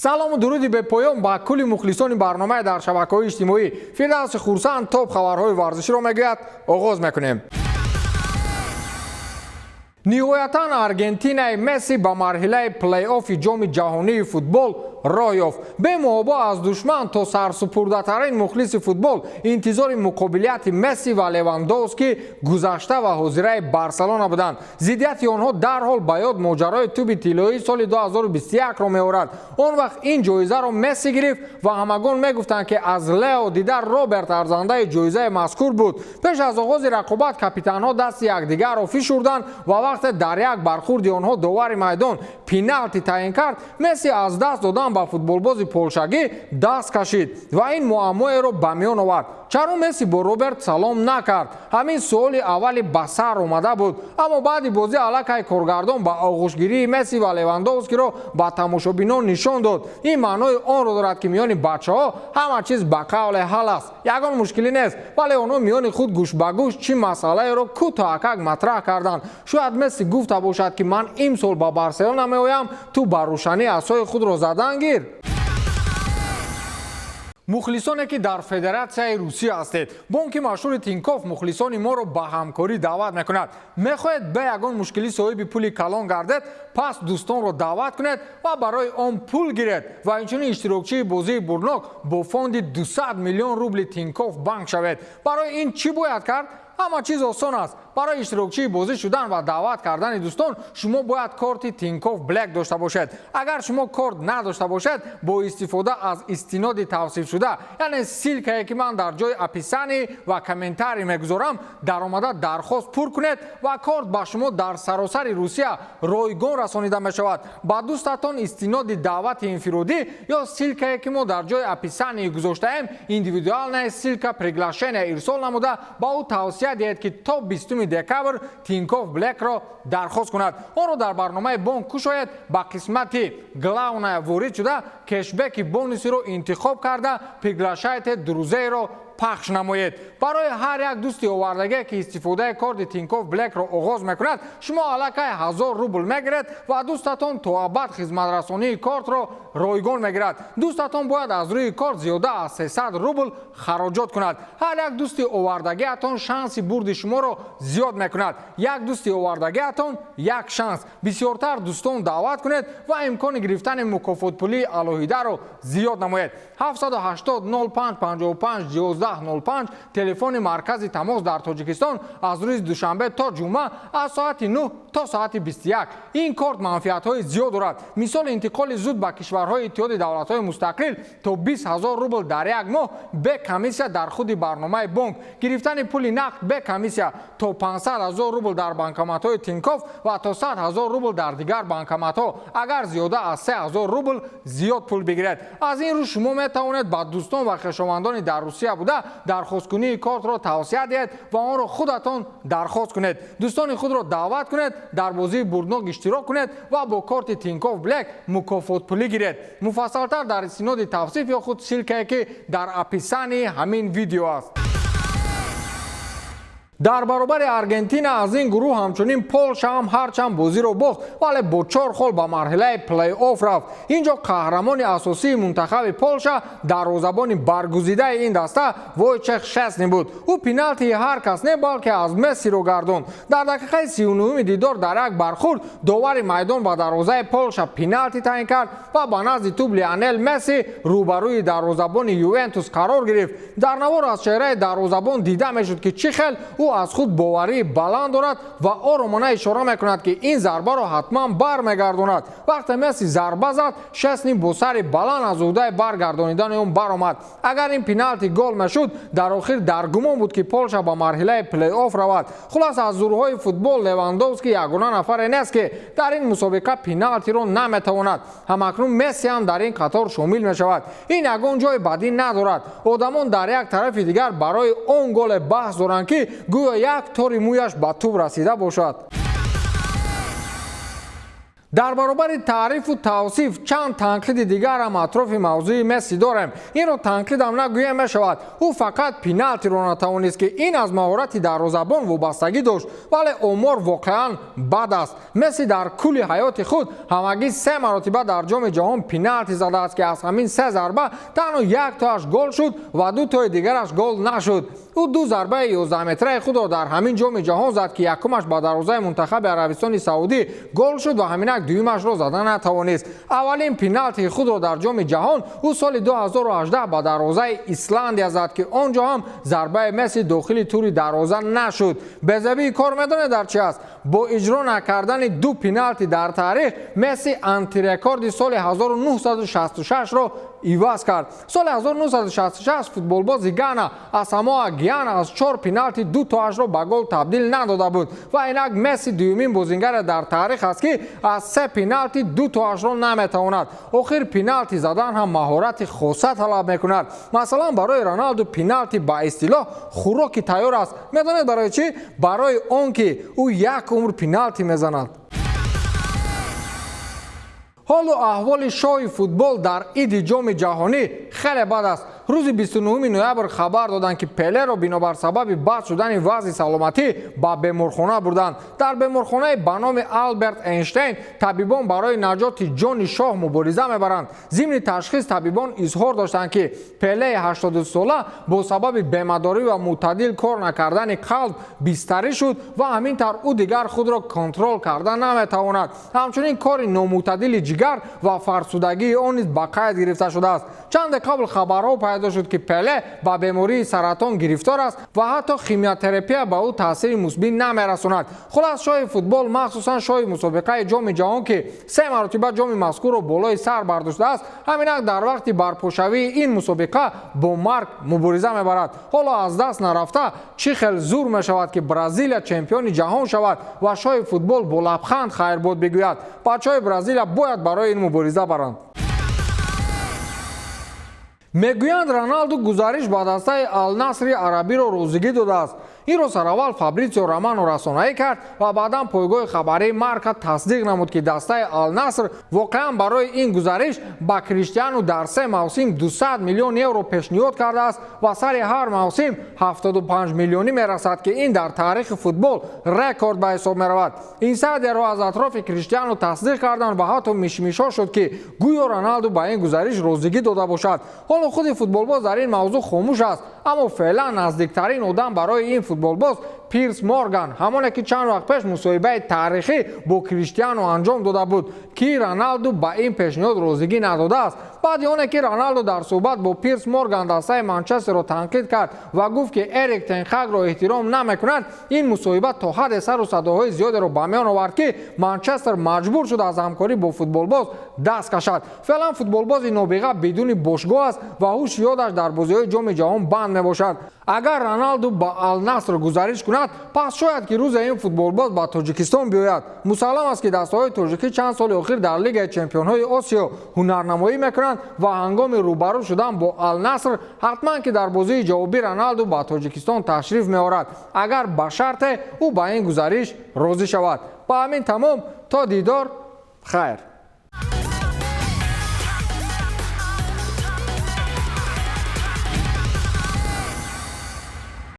Салому дуруди бепоён ба кулли мухлисони барномаи дар шабакаҳои иҷтимоӣ. Фирдавси Хурсанд топ хабарҳои варзиширо мегӯяд. Оғоз мекунем. Ниҳоятан Аргентинаи Месси ба марҳилаи плей-оффи Ҷоми ҷаҳонии футбол роҳ ёфт. Бемуҳобо аз душман то сарсупурдатарин мухлиси футбол интизори муқобилияти Месси ва Левандовски, гузашта ва ҳозираи Барселона, буданд. Зиддияти онҳо дарҳол ба ёд моҷарои тӯби тиллоии соли 2021-ро меорад. Он вақт ин ҷоизаро Месси гирифт ва ҳамагон мегуфтанд, ки аз Лео дида Роберт арзандаи ҷоизаи мазкур буд. Пеш аз оғози рақобат капитанҳо дасти якдигарро фишурданд ва вақте дар як бархурди онҳо довари майдон пеналти таъин кард, Месси аз даст додан ба футболбози полшагӣ даст кашид ва ин муаммоеро ба миён овард. Чаро Месси бо Роберт салом накард? Ҳамин суоли аввали ба сар омада буд. Аммо баъди бозӣ аллакай коргардон ба оғӯшгирии Месси ва Левандовскиро ба тамошобинон нишон дод. Ин маънои онро дорад, ки миёни бачаҳо ҳама чиз ба қавле ҳал аст, ягон мушкилӣ нест. Вале онҳо миёни худ гӯш ба гӯш чӣ масъалаеро кӯтоҳакак матраҳ карданд. Шояд Месси гуфта бошад, ки ман имсол ба Барселона меоям, ту ба рӯшанӣ асои худро задан гир. Мухлисоне, ки дар Федератсияи Русия ҳастед, бонки машҳури Тинкоф мухлисони моро ба ҳамкорӣ даъват мекунад. Мехоҳед бе ягон мушкилӣ соҳиби пули калон гардед? Пас дӯстонро даъват кунед ва барои он пул гиред ва инчунин иштирокчии бозии бурднок бо фонди 200 миллион рубли Тинкоф Банк шавед. Барои ин чӣ бояд кард? Ҳама чиз осон аст. Барои иштирокчии бозӣ шудан ва даъват кардани дӯстон шумо бояд корти Тинкоф Блек дошта бошед. Агар шумо корт надошта бошед, бо истифода аз истиноди тавсифшуда, яъне ссылка е, ки ман дар ҷои описание ва комментарий мегузорам, даромада дархост пур кунед ва корт ба шумо дар саросари Русия ройгон расонида мешавад. Ба дӯстатон истиноди даъвати инфиродӣ ё ссылка е, ки мо дар ҷои описание гузоштаем, индивидуальная ссылка приглашения ирсол намуда, ба ӯ тавсия диҳед, ки то 20 декабр Тинкоф Блекро дархост кунад. Онро дар барномаи бонк кушоед, ба қисмати «Главная» ворид шуда, кэшбэки бонусиро интихоб карда, «Приглашайте друзей» ро пахш намоед. Барои ҳар як дӯсти овардагие, ки истифодаи корти Тинкоф Блекро оғоз мекунад, шумо аллакай 1000 рубл мегиред ва дӯстатон то абад хизматрасонии кортро ройгон мегирад. Дӯстатон бояд аз рӯи корт зиёда аз 300 рубл хароҷот кунад. Ҳар як дӯсти овардагиатон шанси бурди шуморо зиёд мекунад. Як дӯсти овардагиатон — як шанс. Бисёртар дӯстон даъват кунед ва имкони гирифтани мукофотпулии алоҳидаро зиёд намоед. 780 05 55 11 05 телефони маркази тамос дар Тоҷикистон, аз рӯзи душанбе то ҷумъа, аз соати 9 то соати 21. Ин корт манфиатҳои зиёд дорад. Мисоли интиқоли зуд ба кишварҳои Иттиҳоди Давлатҳои Мустақил то 20 ҳазор рубл дар як моҳ бе комиссия дар худи барномаи бонк, гирифтани пули нақд бе комиссия то 500 ҳазор рубл дар банкоматҳои Тинкоф ва то 100 ҳазор рубл дар дигар банкоматҳо, агар зиёда аз 3 ҳазор рубл зиёд пул бигиред. Аз ин рӯ шумо метавонед ба дӯстон ва хешовандони дар Русия буда дархосткунии кортро тавсия диҳед ва онро худатон дархост кунед. Дӯстони худро даъват кунед, дар бозии бурднок иштирок кунед ва бо корти Тинкоф Блек мукофотпулӣ гиред. Муфассалтар дар истиноди тавсиф ё худ ссылка е, ки дар описании ҳамин видео аст. Дар баробари Аргентина аз ин гурӯҳ ҳамчунин Полша ҳам ҳарчанд бозиро бохт, вале бо чор хол ба марҳилаи плей-офф рафт. Инҷо қаҳрамони асосии мунтахаби Полша дарвозабони баргузидаи ин даста Войчех Шесни буд. Ӯ пеналтии ҳар кас не, балки аз Мессиро гардонд. Дар дақиқаи 39-уми дидор дар як бархурд довари майдон ба дарвозаи Полша пеналти таъин кард ва ба назди тӯб Лионел Месси рӯбарӯи дарвозабони Ювентус қарор гирифт. Дар навор аз чеҳраи дарвозабон дида мешуд, ки чӣ хел ӯ аз худ боварии баланд дорад ва оромона ишора мекунад, ки ин зарбаро ҳатман бармегардонад. Вақте Месси зарба зад, Шесни бо сари баланд аз уҳдаи баргардонидани он баромад. Агар ин пеналти гол мешуд, дар охир дар гумон буд, ки Полша ба марҳилаи плей-офф равад. Хулос, аз зурҳои футбол Левандовски ягона нафаре нест, ки дар ин мусобиқа пеналтиро наметавонад. Ҳамакнун Месси ҳам дар ин қатор шомил мешавад. Ин ягон ҷои бадӣ надорад. Одамон дар як тарафи дигар барои он голе баҳс доранд, ки гӯё як тори мӯяш ба тӯб расида бошад. Дар баробари таърифу тавсиф чанд танқиди дигар ҳам атрофи мавзӯи Месси дорем. Инро танқидам нагӯем мешавад. Ӯ фақат пеналтиро натавонист, ки ин аз маҳорати дарвозабон вобастагӣ дошт, вале омор воқеан бад аст. Месси дар кулли ҳаёти худ ҳамагӣ се маротиба дар Ҷоми Ҷаҳон пеналти задааст, ки аз ҳамин се зарба танҳо як тоаш гол шуд ва ду тои дигараш гол нашуд. Ӯ ду зарбаи 11-метраи худро дар ҳамин Ҷоми Ҷаҳон зад, ки якумаш ба дарвозаи мунтахаби Арабистони Саудӣ гол шуд ва ҳаминак дуюмашро зада натавонист. Аввалин пеналтии худро дар Ҷоми Ҷаҳон ӯ соли 2018 ба дарвозаи Исландия зад, ки он ҷо ҳам зарбаи Месси дохили тури дарвоза нашуд. Безебии кор медонед дар чи аст? Бо иҷро накардани ду пеналти дар таърих Месси антирекорди соли 1966-ро иваз кард. Соли 1966 футболбози Гана Асамоа Гиан аз чор пеналти ду тоашро ба гол табдил надода буд ва инак Месси дуюмин бозингаре дар таърих аст, ки аз се пеналти ду тоашро наметавонад. Охир пеналти задан ҳам маҳорати хоса талаб мекунад. Масалан, барои Роналду пеналти ба истилоҳ хӯроки тайёр аст. Медонед барои чӣ? Барои он ки ӯ як умр пеналти мезанад. Ҳолу аҳволи шоҳи футбол дар иди Ҷоми Ҷаҳонӣ хеле бад аст. Рӯзи 29 ноябр хабар доданд, ки Пелеро бинобар сабаби бад шудани вазъи саломатӣ ба беморхона бурданд. Дар беморхонаи ба номи Алберт Эйнштейн табибон барои наҷоти ҷони шоҳ мубориза мебаранд. Зимни ташхис табибон изҳор доштанд, ки Пелеи 82-сола бо сабаби бемадорӣ ва мӯътадил кор накардани қалб бистарӣ шуд ва ҳамин тавр ӯ дигар худро контрол карда наметавонад. Ҳамчунин кори номӯътадили ҷигар ва фарсудагии он низ ба қайд гирифта шудааст. Чанде қабл хабарҳо пайдо шуд, ки Пеле ба бемории саратон гирифтор аст ва ҳатто химиотерапия ба ӯ таъсири мусбӣ намерасонад. Хулас, шоҳи футбол, махсусан шоҳи мусобиқаи Ҷоми Ҷаҳон, ки се маротиба ҷоми мазкурро болои сар бардоштааст, ҳаминак дар вақти барпошавии ин мусобиқа бо марг мубориза мебарад. Ҳоло аз даст нарафта чӣ хел зур мешавад, ки Бразилия чемпиони ҷаҳон шавад ва шоҳи футбол бо лабханд хайрбод бигӯяд. Бачаҳои Бразилия бояд барои ин мубориза баранд. Мегӯянд, Роналду гузариш ба дастаи Алнасри арабиро розигӣ додааст. Инро сараввал Фабритсио Романо расонаӣ кард ва баъдан пойгоҳи хабарии Марка тасдиқ намуд, ки дастаи Алнаср воқеан барои ин гузариш ба Криштиану дар се мавсим 200 миллион евро пешниҳод кардааст ва сари ҳар мавсим 75 миллионӣ мерасад, ки ин дар таърихи футбол рекорд ба ҳисоб меравад. Инсайдерҳо аз атрофи Криштиану тасдиқ карданд ва ҳатто мишмишҳо шуд, ки гӯё Роналду ба ин гузариш розигӣ дода бошад. Ҳоло худи футболбоз дар ин мавзӯъ хомӯш аст, аммо феълан наздиктарин одам барои ин футболбоз Пирс Морган, ҳамоне ки чанд вақт пеш мусоҳибаи таърихӣ бо Криштиану анҷом дода буд, ки Роналду ба ин пешниҳод розигӣ надодааст. Баъди оне ки Роналду дар суҳбат бо Пирс Морган дастаи Манчестерро танқид кард ва гуфт, ки Эрик Тенхагро эҳтиром намекунад, ин мусоҳиба то ҳадде сару садоҳои зиёдеро ба миён овард, ки Манчестер маҷбур шуд аз ҳамкорӣ бо футболбоз даст кашад. Феълан футболбози нобиға бидуни бошгоҳ аст ва ҳуш ёдаш дар бозиҳои Ҷоми Ҷаҳон банд мебошад. Агар Роналду ба Алнаср гузариш кунад, пас шояд ки рӯзе ин футболбоз ба Тоҷикистон биёяд. Мусаллам аст, ки дастаҳои тоҷикӣ чанд соли охир дар Лигаи чемпионҳои Осиё ҳунарнамоӣ мекунанд ва ҳангоми рӯбарӯ шудан бо Алнаср ҳатман ки дар бозии ҷавобӣ Роналду ба Тоҷикистон ташриф меорад, агар ба шарте ӯ ба ин гузариш розӣ шавад. Ба ҳамин тамом, то дидор, хайр.